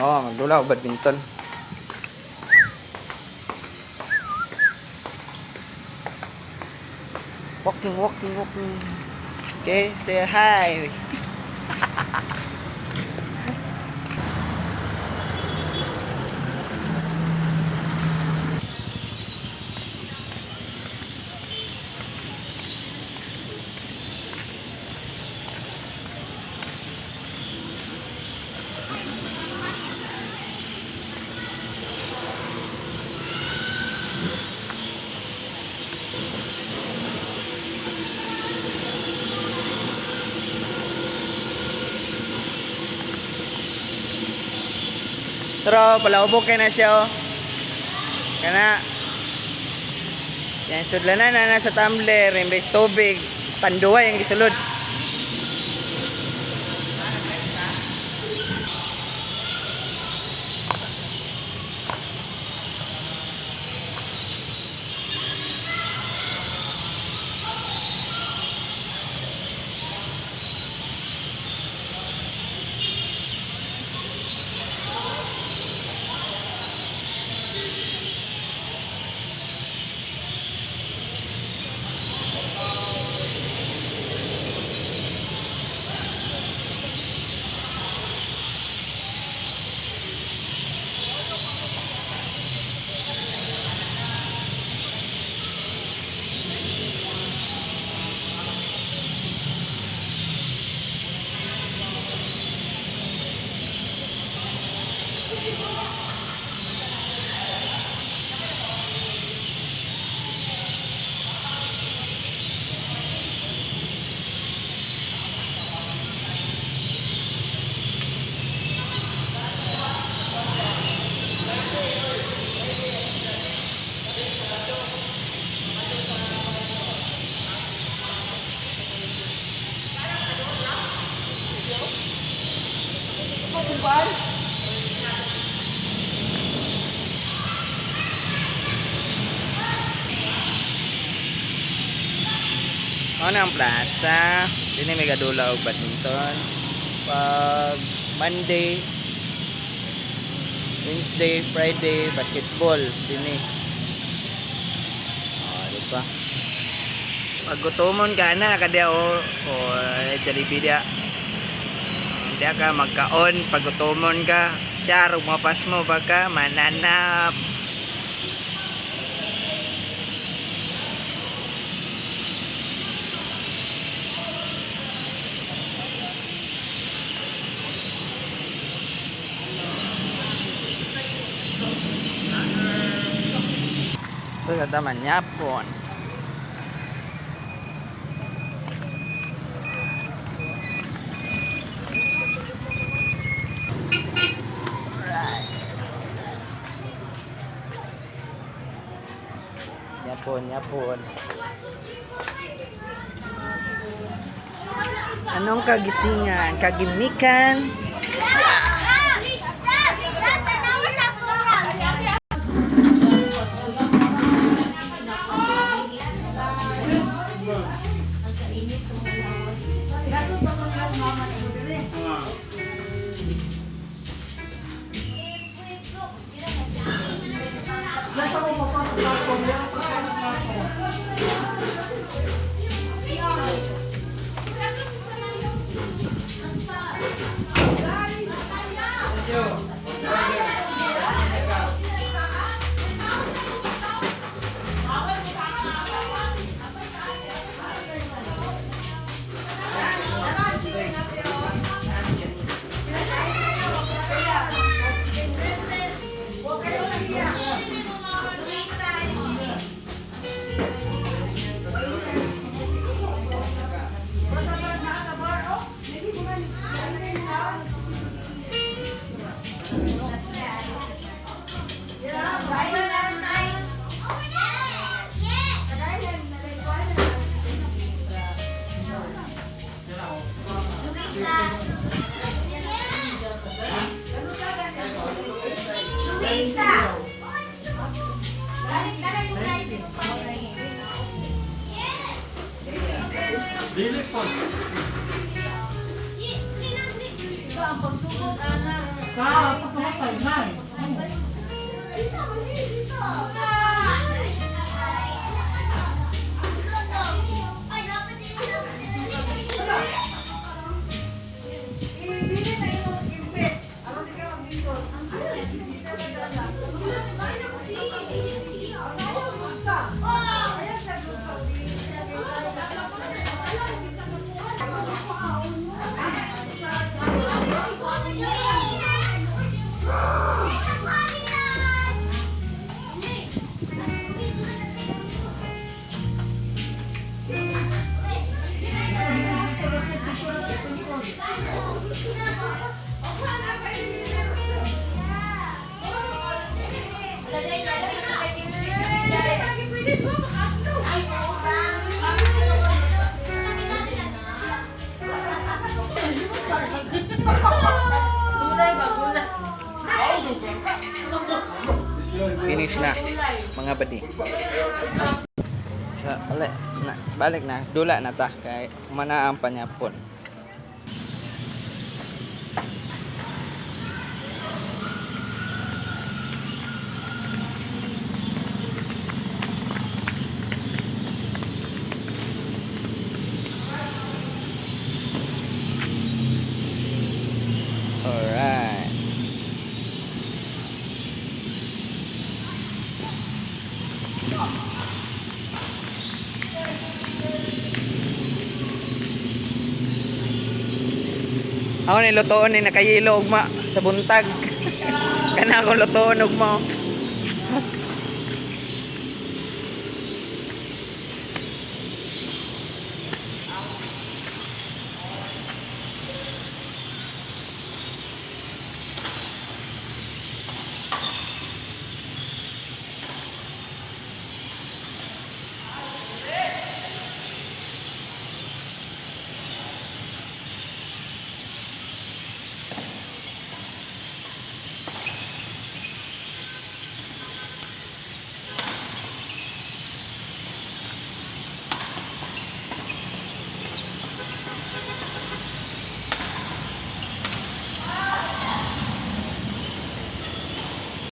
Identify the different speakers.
Speaker 1: Oo, magdula og badminton. Walking, walking, walking. Okay, say hi. Pero palaubok kay na siya oh. Kana. Yan sudlanan na na sa tumbler imbes tubig, panduway ang gisulod. Ano ang plaza? Dini may gadula og badminton. Pag Monday, Wednesday, Friday, basketball dini. Oh, di ba? Pag gutomon ka na kadya o o Jollibee dia. Diya ka magkaon pag gutomon ka, siya mapas mo baka mananap. Terus ada manyapon. Alright. Yapon, yapon. Anong kagisingan? Kagimikan?
Speaker 2: Pero ang pagsugod, ana.
Speaker 3: Sa, pagkamatay, nay.
Speaker 2: Ibili na imong impit. Aron di ka maglisod. Ang Ayaw gugsa. Ayaw siya gugsa. Di siya kaysa.
Speaker 1: Finish na, mga badi. Sa balik na, balik na, dula na ta kay mana ang panyapon. Alright. Ako ni lutoon ni nakayilo ugma sa buntag. Kana ako lutoon ugma, oh.